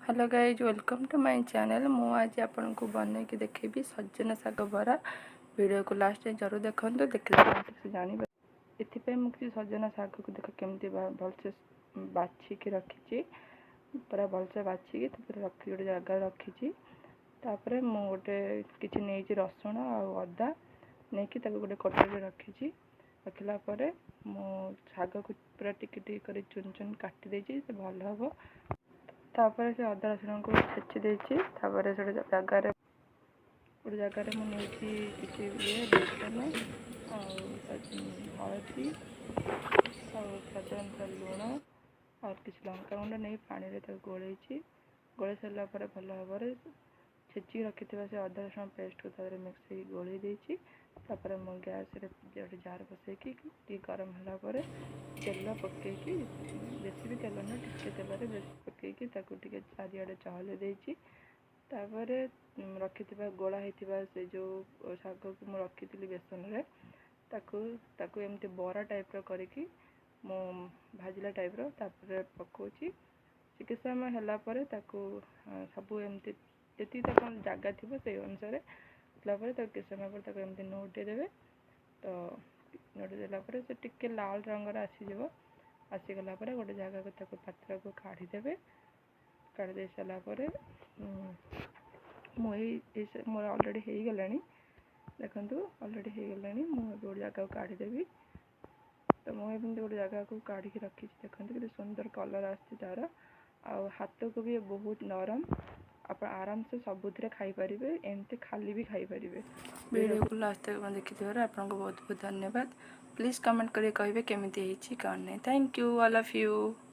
Hello guys, welcome to my channel. ମୁଁ ଆଜି ଆପଣଙ୍କୁ ବନେଇକି ଦେଖେଇବି ସଜନା ଶାଗ ବରା। ଭିଡ଼ିଓକୁ ଲାଷ୍ଟ ଯାଏଁ ଜରୁର ଦେଖନ୍ତୁ। ଦେଖିଲେ ଆପଣ ଜାଣିବେ। ଏଥିପାଇଁ ମୁଁ କିଛି ସଜନା ଶାଗକୁ ଦେଖ କେମିତି ଭଲସେ ବାଛିକି ରଖିଛି। ପୁରା ଭଲସେ ବାଛିକି ତାପରେ ରଖି ଗୋଟେ ଜାଗାରେ ରଖିଛି। ତାପରେ ମୁଁ ଗୋଟେ କିଛି ନେଇଛି, ରସୁଣ ଆଉ ଅଦା ନେଇକି ତାକୁ ଗୋଟେ କଟୁରୀରେ ରଖିଛି। ରଖିଲା ପରେ ମୁଁ ଶାଗକୁ ପୁରା ଟିକେ ଟିକେ କରି ଚୁନ ଚୁନ କାଟି ଦେଇଛି, ସେ ଭଲ ହେବ। ତାପରେ ସେ ଅଦା ରସୁଣକୁ ଛେଚି ଦେଇଛି। ତାପରେ ସେଠି ଗୋଟେ ଜାଗାରେ ମୁଁ ନେଇଛି କିଛି ଇଏ ବେସନ ଆଉ ହଳଦୀ ଆଉ ସ୍ୱାଦ ଅନୁସାରେ ଲୁଣ ଆଉ କିଛି ଲଙ୍କା ଗୁଣ୍ଡ ନେଇ ପାଣିରେ ତାକୁ ଗୋଳେଇଛି। ଗୋଳେଇ ସାରିଲା ପରେ ଭଲ ଭାବରେ ଛେଚିକି ରଖିଥିବା ସେ ଅଦା ରସୁଣ ପେଷ୍ଟକୁ ତା ଦେହରେ ମିକ୍ସ ହେଇକି ଗୋଳେଇ ଦେଇଛି। ତାପରେ ମୁଁ ଗ୍ୟାସ୍ରେ ଗୋଟେ ଜାର ବସେଇକି ଟିକେ ଗରମ ହେଲା ପରେ ତେଲ ପକେଇକି, ବେଶୀ ବି ତେଲ ନୁହେଁ, ଟିକେ ତେଲରେ ବେଶୀ ପକେଇକି ତାକୁ ଟିକେ ଚାରିଆଡ଼େ ଚହଲେଇ ଦେଇଛି। ତାପରେ ରଖିଥିବା ଗୋଳା ହେଇଥିବା ସେ ଯେଉଁ ଶାଗକୁ ମୁଁ ରଖିଥିଲି ବେସନରେ, ତାକୁ ତାକୁ ଏମିତି ବରା ଟାଇପ୍ର କରିକି ମୁଁ ଭାଜିଲା ଟାଇପ୍ର ତାପରେ ପକାଉଛି। ଟିକେ ସମୟ ହେଲା ପରେ ତାକୁ ସବୁ ଏମିତି ଯେତିକି ତାକୁ ଜାଗା ଥିବ ସେଇ ଅନୁସାରେ ହେଲା ପରେ ତାକୁ କିଛି ସମୟ ପରେ ତାକୁ ଏମିତି ନଉଟେଇ ଦେବେ। ତ ନଉଟେଇ ଦେଲା ପରେ ସେ ଟିକେ ଲାଲ ରଙ୍ଗର ଆସିଯିବ। ଆସିଗଲା ପରେ ଗୋଟେ ଜାଗାକୁ ତାକୁ ପାତ୍ରକୁ କାଢ଼ିଦେବେ। କାଢ଼ି ଦେଇ ସାରିଲା ପରେ ମୁଁ ଏଇ ମୋର ଅଲରେଡ଼ି ହେଇଗଲାଣି। ଦେଖନ୍ତୁ, ଅଲରେଡ଼ି ହେଇଗଲାଣି। ମୁଁ ଏବେ ଗୋଟେ ଜାଗାକୁ କାଢ଼ିଦେବି। ତ ମୁଁ ଏମିତି ଗୋଟେ ଜାଗାକୁ କାଢ଼ିକି ରଖିଛି। ଦେଖନ୍ତୁ, କେତେ ସୁନ୍ଦର କଲର୍ ଆସିଛି ତା'ର। ଆଉ ହାତକୁ ବି ବହୁତ ନରମ। ଆପଣ ଆରାମସେ ସବୁଥିରେ ଖାଇପାରିବେ, ଏମିତି ଖାଲି ବି ଖାଇପାରିବେ। ଭିଡ଼ିଓକୁ ଲାଷ୍ଟ ତକ ଦେଖିଥିବାରୁ ଆପଣଙ୍କୁ ବହୁତ ବହୁତ ଧନ୍ୟବାଦ। ପ୍ଲିଜ୍ କମେଣ୍ଟ କରି କହିବେ କେମିତି ହେଇଛି, କ'ଣ ନାହିଁ। Thank you all of you.